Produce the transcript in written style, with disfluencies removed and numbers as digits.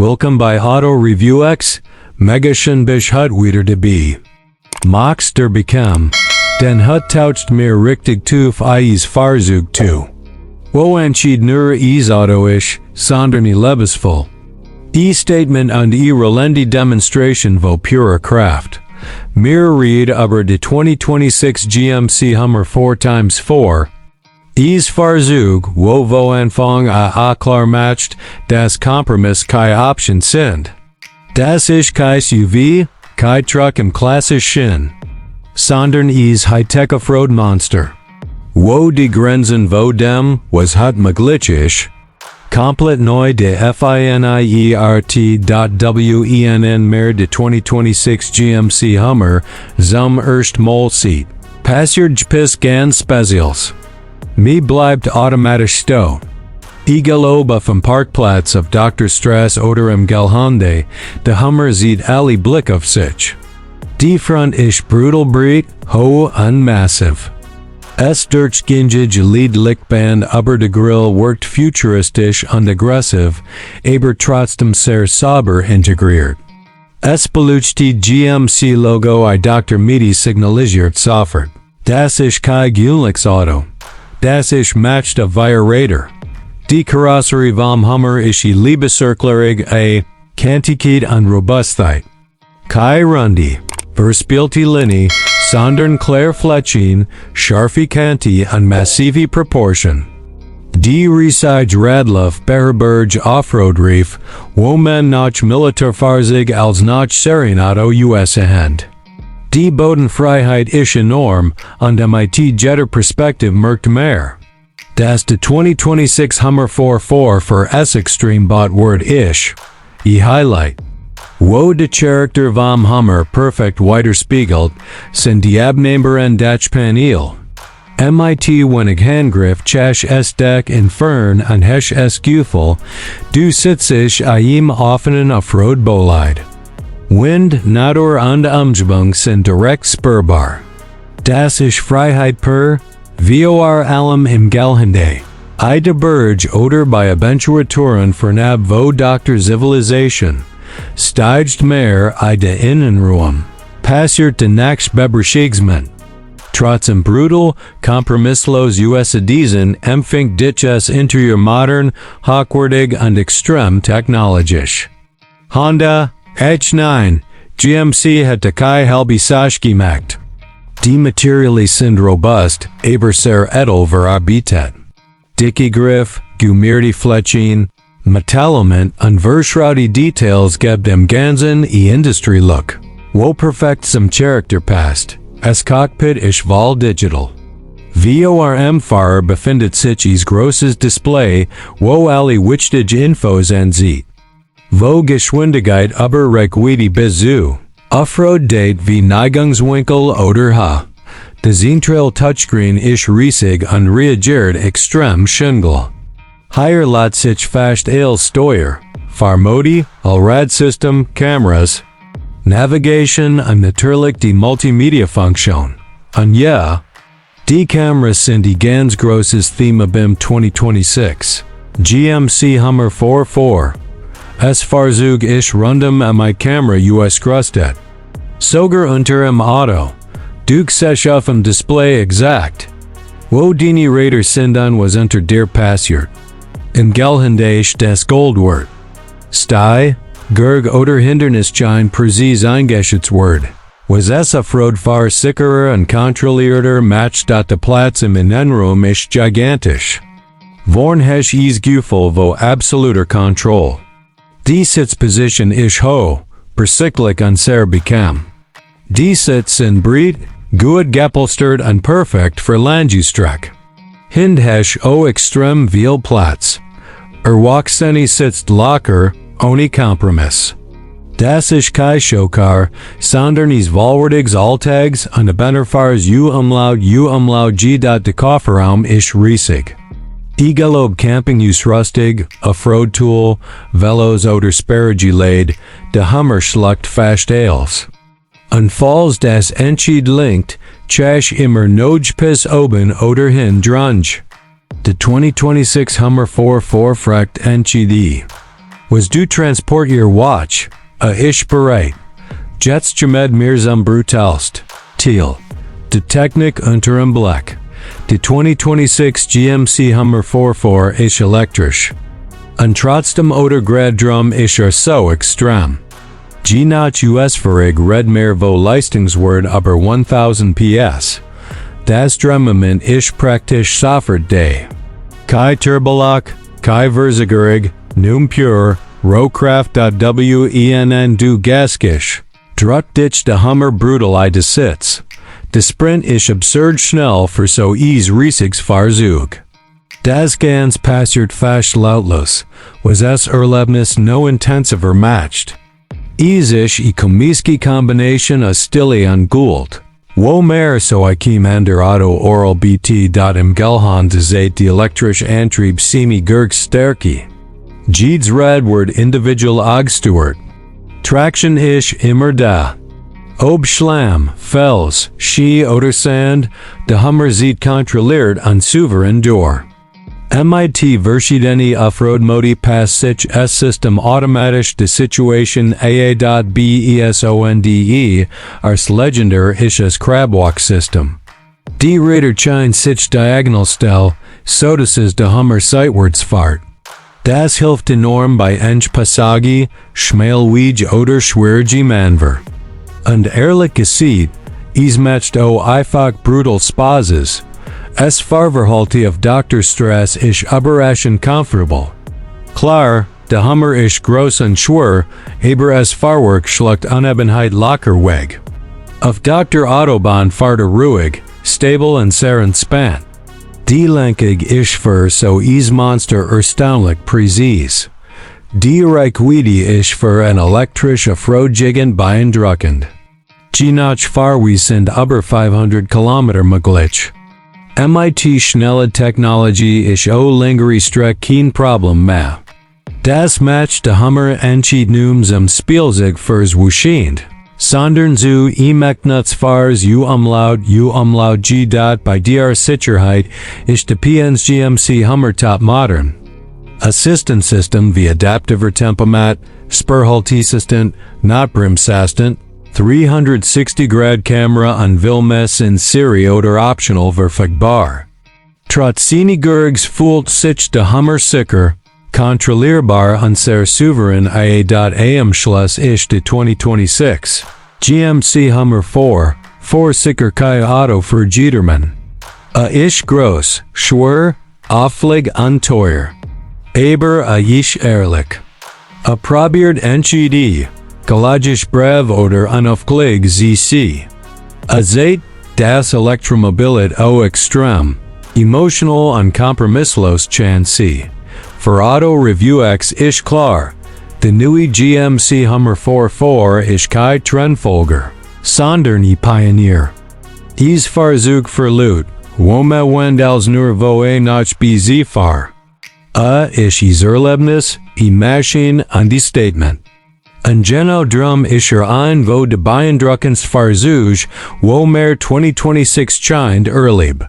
Willkommen bei AutoReviewX, mega schön bist heute wieder dabei. Magst du bekommen, den hut taucht mir richtig tuf eis Fahrzeug zu. Wo entschied nur Auto isch, sondern lebensvoll. Statement und relende Demonstration vo pure Kraft. Mir read über die 2026 GMC Hummer 4x4. Fahrzeug, wo Anfang klar macht, das Kompromiss keine Option sind. Das ist kein SUV, kein Truck im klassischen, sondern Hightech Offroad-Monster. Wo die Grenzen wo dem, was hat möglich ist. Komplett neu de FINIERT.WENN mehr de 2026 GMC Hummer zum erst Mal sieht. Passiert bis ganz Specials. Mir bleibt automatisch stau. Egal auf dem Parkplatz auf Dr. Strass oder im Gelände, der Hummer sieht alle Blick auf sich. Die Front ist brutal breit, hoch und massiv. Es durchgängige Lead-Lichtband über der Grill wirkt futuristisch und aggressiv, aber trotzdem sehr sauber integriert. Es belucht die GMC-Logo Dr. Midi signalisiert sofort. Das ist kein gewöhnliches Auto. Das ist matched auf Radar. Die Karosserie vom Hummer ist liebescirklerig Kantigkeit und Robustheit. Keine runde, verspielte Linie, sondern klare Flächen, scharfe Kante und massive Proportion. Die Research Radlauf Beherberg Offroad-Reef, wo man noch Militärfahrzeug als noch Serienauto USA hand. Die Bodenfreiheit ist enorm und mit jeder Perspektive merkt mehr. Das de 2026 Hummer 4.4 für es extrem bot word isch. Highlight. Wo de Charakter vom Hummer perfekt widerspiegelt, sind die abnehmbaren Dachpanel. Mit wenig Handgriff chash es Deck infern und hesch es Gefühl, du sitzt im offenen Offroad-Bolide. Wind, Natur und Umgebung sind direkt spürbar. Das ist Freiheit pur, vor allem im Gelände. De Berge oder bei Aventuraturen vernab vo Dr. Zivilisation. Steigt mehr de Innenraum. Passiert de nächst Beberschiegsman. Trotzdem brutal, kompromisslos diesen empfängt ditches Interieur modern, hochwertig und extrem technologisch. Honda H9, GMC hat keine halbe Sache gemacht. Die Materialien sind robust, aber sehr edel verarbeitet. Dicke Griff, gummierti Flächen, Metallelement und verschraubte Details geben dem ganzen Industry-Look. Wo perfekt zum Charakter passt. Das Cockpit ist voll digital. Vorm-Fahrer befindet sich großes Display, wo alle wichtige Infos ansieht. Wo Geschwindigkeit über Reichweite bis zu Offroad-Date wie Neigungswinkel oder H. Der Zentrale Touchscreen ist riesig und reagiert extrem schnell. Hier lässt sich fast alles steuern. Fahrmodi, Allradsystem, Cameras, Navigation und natürlich die Multimedia-Funktion. Und ja, die Cameras sind die ganz großes Thema beim 2026 GMC Hummer 4.4. Es Fahrzeug ist rundum mit Kamera ausgerüstet. Sogar unter im Auto. Du siehst auf dem Display exakt, wo die Räder sind und was unter dir passiert. Im Gelände ist das Gold wert. Stei, Gerg oder Hindernisschein präzise eingeschätzt wird. Was es Offroad-Fahr sicherer und kontrollierter matcht de Platz im Innenraum ist gigantisch. Vorn hesch Gefühl vo absoluter Kontrolle. Die Sitzposition ist hoch, persichtlich und sehr bequem. Die Sitz sind breit, gut gepolstert und perfekt für Landstrecke. Hindhesh extrem viel Platz. Erwachsene sitzt locker, ohne Kompromiss. Das ist kein Showcar, sondern vollwertiges Alltags und de Bennerfahrs umlaut G. De Kofferraum ist riesig. Egal ob Camping rustig, Offroad-Tool, Velos oder Sperrgelade, de Hummer schluckt fast alles. Und falls das entschied linkt, chash immer noj bis oben oder hin drunge. De 2026 Hummer 4.4 fragt entschied. Was du transport your watch, isch bereit. Jetzt gemed mir zum brutalst. Teal. De Technik unterm Blick. De 2026 GMC Hummer 44 isch elektrisch. Und trotzdem oder Graddrum isch so extrem. Gmacht US-Verig red mehr vo Leistungswert über 1000 PS. Das Drehmoment isch praktisch sofort day. Kai Turbolock, Kai Verzigerig, Num Pure, Rowcraft.wen du Gaskisch. Drut dich de Hummer brutal I de Sitz. De Sprint isch absurd schnell für so riesiges Fahrzeug. Das ganz passiert fast lautlos, was es Erlebnis no intensiver matcht. Isch komische Kombination a stille und Gould. Wo mehr so I kiem an der Auto oral BT. Im Gelhan de Zeit die elektrisch Antrieb semi Gurg Stärke. Jeeds Redward individual Ogstewart. Traction isch immer da. Ob Schlamm, Fels, Ski oder Sand, de Hummer sieht kontrolliert und souverän door. Mit verschiedene Offroad-Modi pass sich es System automatisch de Situation AA.BESONDE als legendär isches Crabwalk-System. Die Räder scheint sich diagonal stell, so dass es de Hummer seitwärts fahrt. Das hilft enorm bei Passage, Schmalwege oder schwierige Manöver. Und ehrlich gesagt, es macht einfach brutal Spaß. Es Fahrverhalte auf Dr. Strass isch überraschend comfortable. Klar, de Hummer isch groß und schwer, aber es Fahrwerk schluckt Unebenheit locker weg. Auf Dr. Autobahn fahrt ruhig, stable und sehr entspannt. Die Lenkung isch für so Monster erstaunlich präzise. Die Reichweite isch für ein elektrisch Offroad-Gigant beeindruckend. Gmacht Fahrweise sind über 500 Kilometer möglich. Mit schnelle Technologie isch längere Strecke kein Problem mehr. Das macht de Hummer entschied nun zum Spielzeug fürs Wochenende. Sondern zu möchtens fahrs umlaut G. Bei der Sicherheit isch de PN's GMC Hummer top modern. Assistant System wie Adaptiver Tempomat, Spurhalteassistent, Notbremsassistent, 360-Grad Kamera und Filmes in Serie oder optional verfügbar. Trotzdem Gurgs fühlt sich de Hummer sicher, kontrollierbar und sehr souverän IA.am Schluss isch de 2026. GMC Hummer 4 sicher kein Auto für jedermann. Isch groß, schwer, auflig und teuer. Aber isch ehrlich. Probiert entschied. Gelagisch brav oder unaufklig sich. Zeit, das Elektromobilität extrem, emotional und kompromisslos chance. Für AutoReviewX isch klar, de neue GMC Hummer 44 isch kein Trendfolger, sondern Pionier. Is Fahrzeug verlut, womit wendels nur voe nach BZ fahr. Isch Erlebnis, Maschine und die Statement. Ein Geno Drum ischer ein vo de beeindruckendst Fahrzeug, wo mehr 2026 scheint erleb.